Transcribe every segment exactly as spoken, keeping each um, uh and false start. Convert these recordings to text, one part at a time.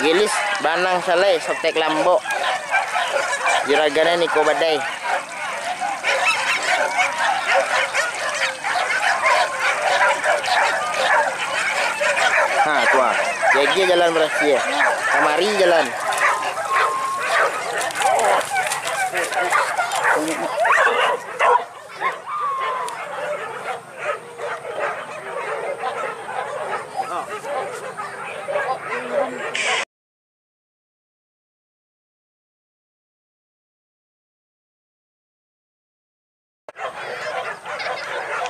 Gilis, banang salai, sotek lambok. Juragannya Niko Badai. Ha, tu ah. Jaga jalan barasi, eh. Kamari jalan.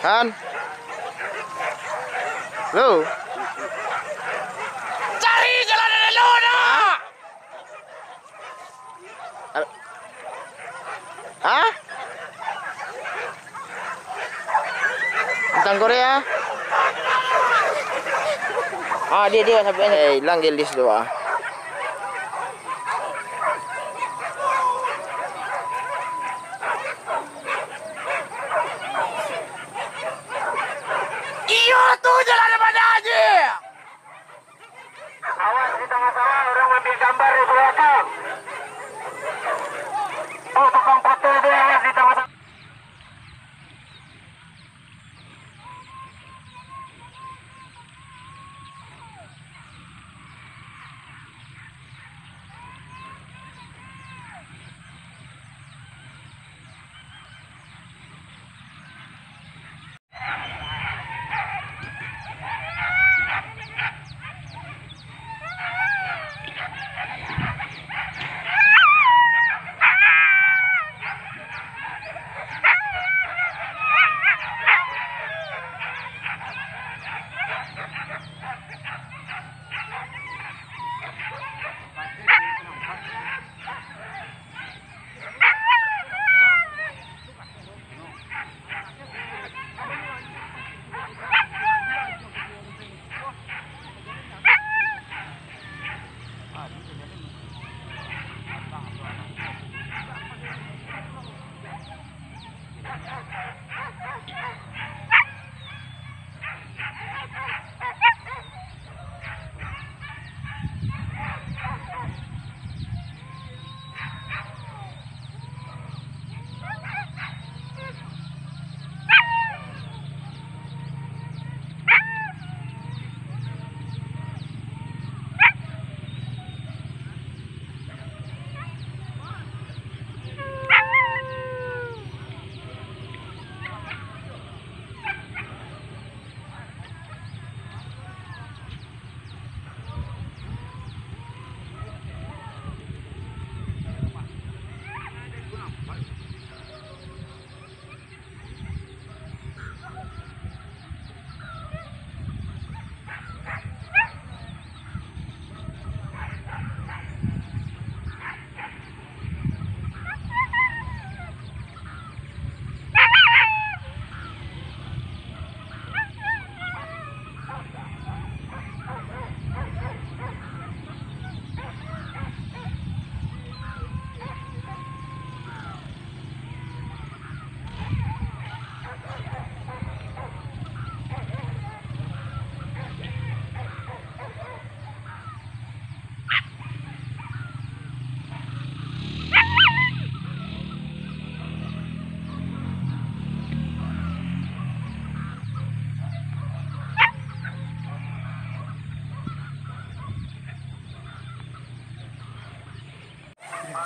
Han. Lo. Cari jalan nan elok, nak. Al-, ha? Bintang Korea? Ah, dia, dia, sampai ni. Eh, hilang gelis tu, ah. Iyo, tu jalan nan bana, Ji! Awas di tangah sawah, urang maambiak gambar di balakang. Tu tukang foto tu, awas di tangah sawah.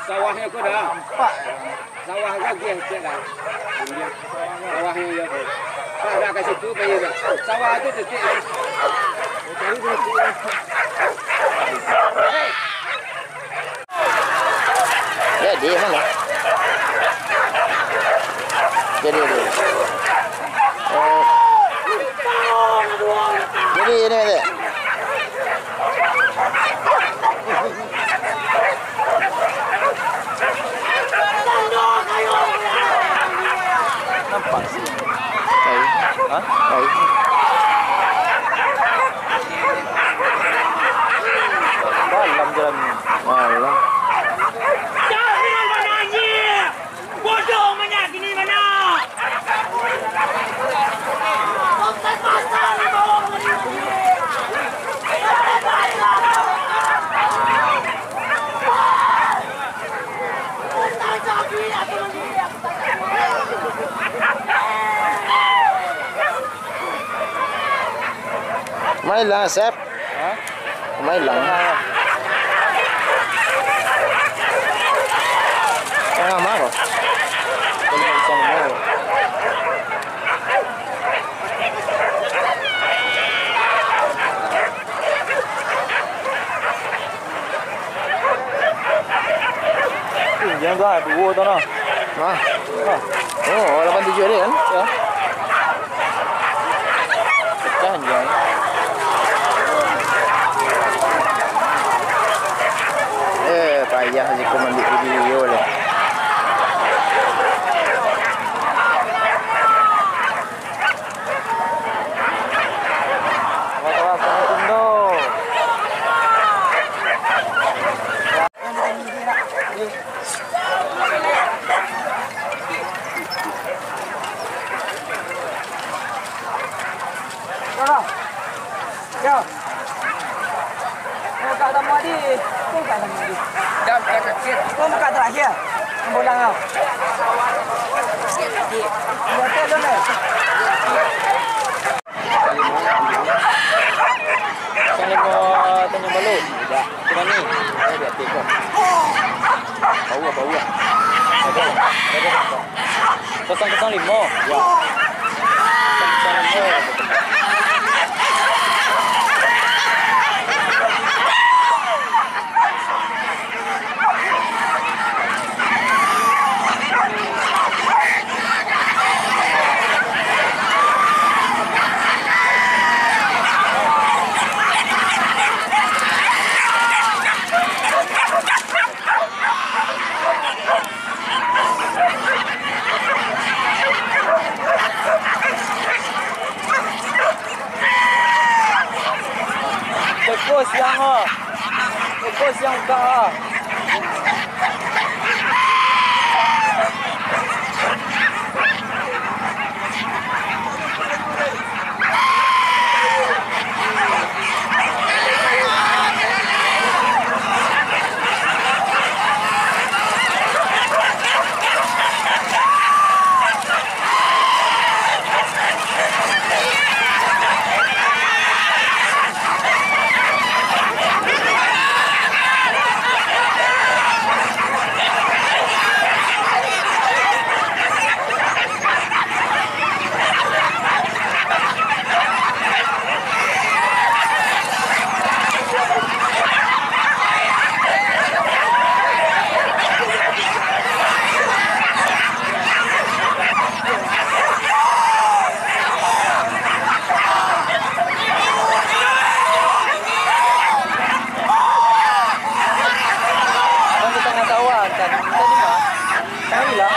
Sawahnyo ko dah. Sawah ko giah ciek dah. Sawahnyo yo ko. Tak ado ka situ ka iyo dah. Sawah tu titik. Jadi mano? Jadi, jadi. Oh. Jadi ini aja. Nampak sih. Tahu. Hah? Tahu. Dalam jalan ni. Malam. Bodoh manyakini mana? Main lah, Sep. Hah? Main lah. Tengah mah kok. Tinggi tu ah, duo tu nah. Hah? Hah? Oh, lapan tujuh dia kan? Ya. Pecah anjing. Eh, payah je ko ambiak video le. Yo. Buka sama di. Buka sama di. Dah, dah, dah, dah. Kau buka terakhir. Bola kau. Buat tu dulu. Yang lima tanya balu. Cuma ni. Bawah, bawah. Kosong kosong limo. Ya. Teko siang ah. Teko siang buka ah. Kan di tangah sawah, kan. Tadi mah. Tadi lah.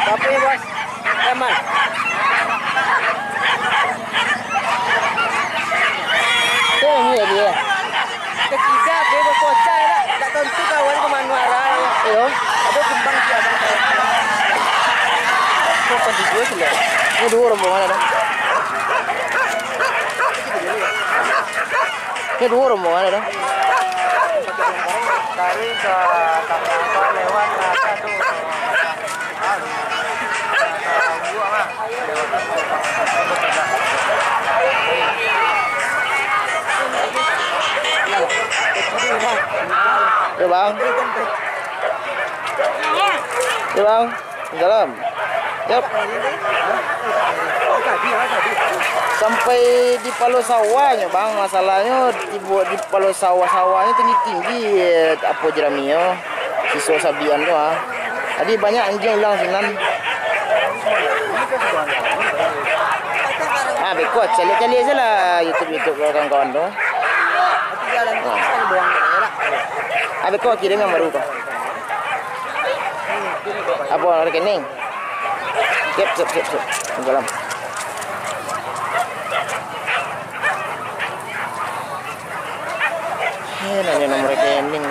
Tapi, Bos, aman. Tu ni dia. Ketiga, dia berkocak lah. Tak tentu kawan ke mana arah. Iyo. Ada kembang siapa. Kau kan tidur sila. Ini dua rombongan ada. Ini dua rombongan ada. Dari ke Tangerang lewat, nah, satu. Ya, Bang. Ya, Bang. Salam. Yap. Sampai di Palo Sawahnyo, Bang. Masalahnyo, tibo di Palo Sawah, sawahnyo tinggi-tinggi, eh, apo jeraminyo. Siswa sabian tu, ah. Jadi banyak anjing ilang sinan. Ah, beko, caliak-caliak se lah YouTube, YouTube kawan-kawan tu. Ah. Ah, beko, kirim yang baru tu. Apo, rekening? Siap, siap, siap, siap. Tenggelam. Eh, nanya nomor rekening ni